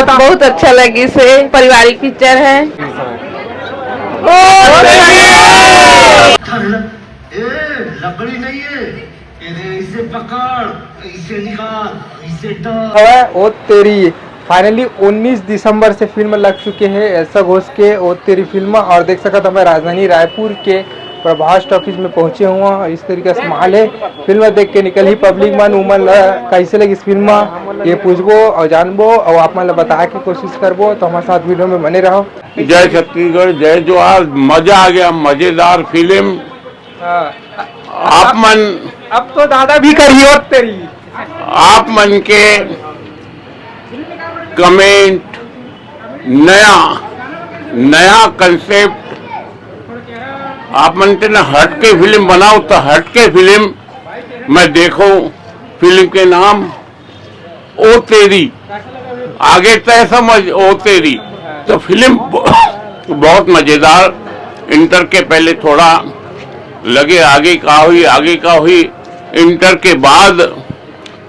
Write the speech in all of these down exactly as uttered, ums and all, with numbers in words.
बहुत अच्छा लगिस हे, पारिवारिक पिक्चर हे। ए, लकड़ी नहीं है, इसे, इसे पकड़, इसे निकाल, इसे डाल। हवय ओ तेरी। फाइनली उन्नीस दिसंबर से फिल्म लग चुके हे एल्सा घोष के ओ तेरी फिल्म। और देख सकत हवय राजधानी रायपुर के प्रभास टॉकीज में पहुंचे हुआ। इस तरीके से माहौल हे, फिल्म देख के निकलही पब्लिक मन। उमन ला कैसे लगिस फिल्म, ये पूछबो और जानबो और आप मन ला बताए के कोशिश करबो। तो हमारे साथ वीडियो में बने रहो। जय छत्तीसगढ़, जय जोहार। मजा आ गया, मजेदार फिल्म। हाँ। आप मन अब तो दादा भी करियो तेरी। आप मन के कमेंट, नया नया कंसेप्ट, आप मन के ना हट के फिल्म बनाओ तो हट के फिल्म मैं देखो। फिल्म के नाम ओ तेरी, आगे तय समझ ओ तेरी। तो फिल्म ब- बहुत मजेदार। इंटर के पहले थोड़ा लगे आगे का हुई, आगे का हुई। इंटर के बाद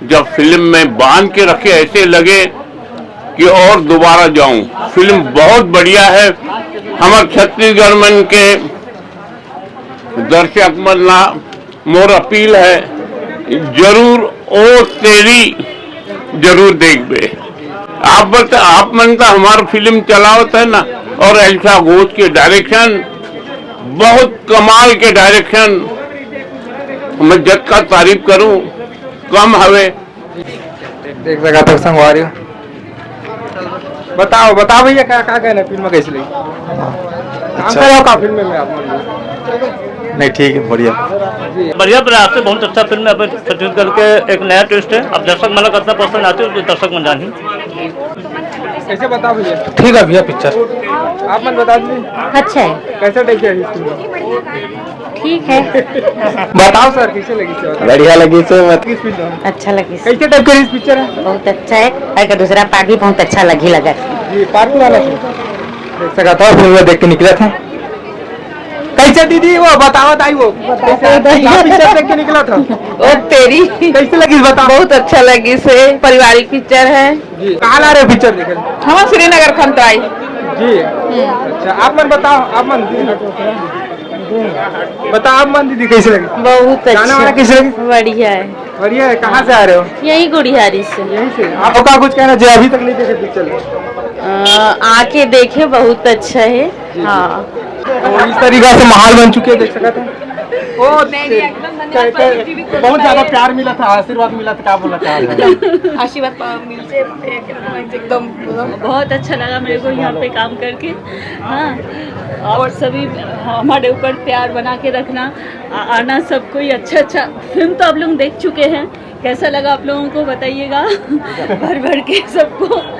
जब फिल्म में बांध के रखे, ऐसे लगे कि और दोबारा जाऊं। फिल्म बहुत बढ़िया है। हमारे छत्तीसगढ़ मन के दर्शक मन ला मोर अपील है, जरूर ओ तेरी जरूर देखबे। आप बत, आप मन तो हमार फिल्म चलावत है ना, और एल्सा घोष के डायरेक्शन, बहुत कमाल के डायरेक्शन। मैं जग का तारीफ करूं, कम हवे। देख सकत हो संगवारी हो। बताओ, बताओ भैया, का का कहना, फिल्म कैसे लगी? काम अच्छा। करे हो का फिल्म में आप लोग? नहीं, ठीक है, बढ़िया। बढ़िया प्रयास है, बहुत अच्छा फिल्म है। अपन छत्तीसगढ़ के एक नया ट्विस्ट है। अब दर्शक मन ला कितना पसंद आते हो, तो दर्शक मन जानी। कैसे बताओ भैया? ठीक है भैया, पिक्चर आप मन बता दीजिए। अच्छा है। कैसे टाइप के है फिल्म? ठीक है। बताओ सर, कैसे लगी से बताओ। बढ़िया लगी से मत किस फिल्म है? अच्छा लगी। कैसे टाइप के इस पिक्चर है? बहुत अच्छा है। और का दूसरा पार्ट भी बहुत अच्छा लगी लगा। जी, पार्ट टू वाला फिल्म। देख सकत हो, फिल्म देख के निकले थे। कैसे दीदी वो बताओ ताई वो कैसे? क्या पिक्चर देख के निकला था? ओ तेरी, कैसे लगी बताओ। बहुत अच्छा लगिस हे, पारिवारिक पिक्चर हे। जी, कहाँ ला रहे हो पिक्चर देखे? हम श्रीनगर खंतराई। जी। अच्छा, आप मन बताओ, आप मन बताओ, आप मन दीदी कैसे लगी? बहुत गाना वाला अच्छा। कैसे लगी? बढ़िया है। बढ़िया है। कहाँ से आ रहे हो? यही गुड़ियारी से। यहीं से। आपका कुछ कहना जो अभी तक नहीं देखे पिक्चर? अ, आके देखे, बहुत अच्छा है। हाँ। तो इस तरीका से माहौल बन चुके हैं, देख सकते हैं। ओ, बहुत ज्यादा प्यार मिला था, आशीर्वाद मिला था, क्या बोलना चाह रहे हैं? आशीर्वाद मिलते एकदम। बहुत अच्छा लगा मेरे को यहाँ पे काम करके। हाँ, और सभी हमारे ऊपर प्यार बना के रखना। आ- आना सबको ही। अच्छा अच्छा फिल्म तो आप लोग देख चुके हैं, कैसा लगा आप लोगों को बताइएगा। भर भर के सबको।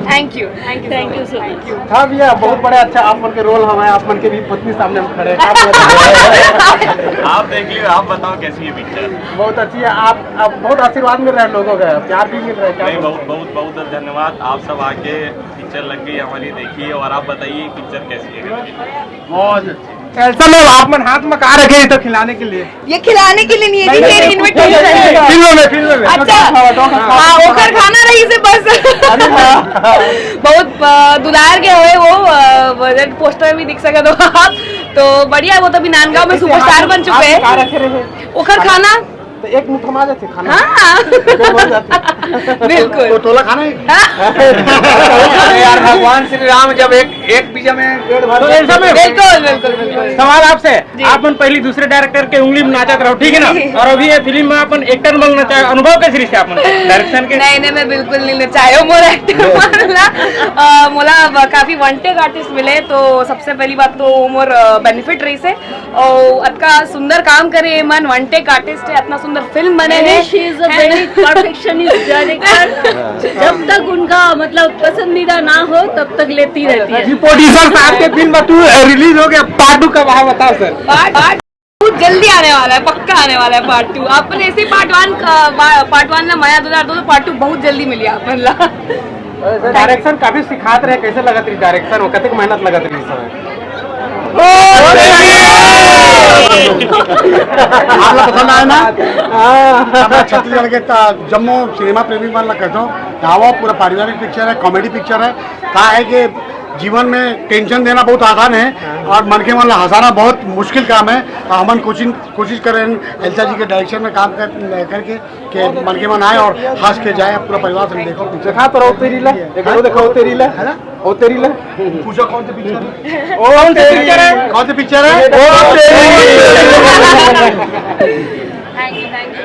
Thank you, thank you. Thank you so much. हाँ भैया, बहुत बड़े अच्छा आप मन के रोल हमारे, आप मन के भी पत्नी सामने हम खड़े हैं। आप बोलो। आप देख लियो, आप बताओ कैसी है पिक्चर। बहुत अच्छी है। आप, आप बहुत आशीर्वाद मिल रहा है लोगों का, प्यार भी मिल रहा है। क्या नहीं, बोलते बहुत बहुत बहुत धन्यवाद। आप सब आके पिक्चर लग गई हमारी, देखिए और आप बताइए पिक्चर कैसी है करके। हैं? बहुत अच्छी। ऐसा में आप मन हाथ में कहा रखे तो खिलाने के लिए? ये खिलाने के लिए नहीं है जी, ये इनविटेशन है। फिल्म में, फिल्म में। अच्छा, हाँ, ओकर खाना रही से बस। बहुत अ, दुलार के हुए वो, अ, पोस्टर में भी दिख सकते हो आप। तो बढ़िया, वो तो अभी नांदगांव में सुपरस्टार बन चुके हैं। ओकर खाना। तो एक मुट्ठी में आ जाते खाना। हाँ। पेट भर जाते। बिल्कुल। तो टोला खाना ही। अरे यार, भगवान श्री राम जब एक एक बीजा में पेट भर जाए। तो ऐसा में बिल्कुल, बिल्कुल, बिल्कुल। सवाल आपसे, जी। आप मन पहली दूसरे डायरेक्टर के उंगली में नाचत रहो, ठीक है ना? जी। और अभी ये फिल्म में अपन एक्टर बनना चाहे, अनुभव कैसे रिश्ते आप मन डायरेक्शन के? नहीं, नहीं, मैं बिल्कुल नहीं नचायो मोर एक्टर बनला। अ, मोला ब-, काफी वन टेक आर्टिस्ट मिले, तो सबसे पहली बात तो वो मोर, अ, बेनिफिट रही से। और अतका सुंदर काम करे मन, वन टेक आर्टिस्ट है, इतना सुंदर फिल्म बने है। She is a very perfectionist director। जब तक उनका मतलब पसंदीदा ना हो, तब तक लेती रहती है। जी, प्रोड्यूसर साहब के फिल्म टू रिलीज हो गया, पार्ट टू कब आया बताओ सर। पार्ट पार्ट टू जल्दी आने वाला है, पक्का आने वाला है पार्ट टू। अपन ऐसे पार्ट वन, पार्ट वन ना मया दो हजार दो, तो पार्ट टू बहुत जल्दी मिली अपन ला। डायरेक्शन काफी सिखात रहे, कैसे लगत रही डायरेक्शन में, कतेक मेहनत लगत रही इस समय? आप लोग पसंद आया ना? हमारे छत्तीसगढ़ के ता-, जम्मो सिनेमा प्रेमी मन ला कहता हूँ, हाँ, वो पूरा पारिवारिक पिक्चर है, कॉमेडी पिक्चर है। का है कि जीवन में टेंशन देना बहुत आसान है और मनखे मन ला हंसाना बहुत मुश्किल काम है। तो हमन कोशिश कोशिश कर रहे हैं एल्सा जी के डायरेक्शन में काम कर, करके कि मनखे मन आए और हंस के जाए। पूरा परिवार से देखो पिक्चर। देखा तो रहो तेरी ला, एक बार देखा हो तेरी ला, है ना? हो तेरी ला। पूछो कौन से पिक्चर है? ओ तेरी। कौन से पिक्चर है? ओ तेरी। Thank you, thank you.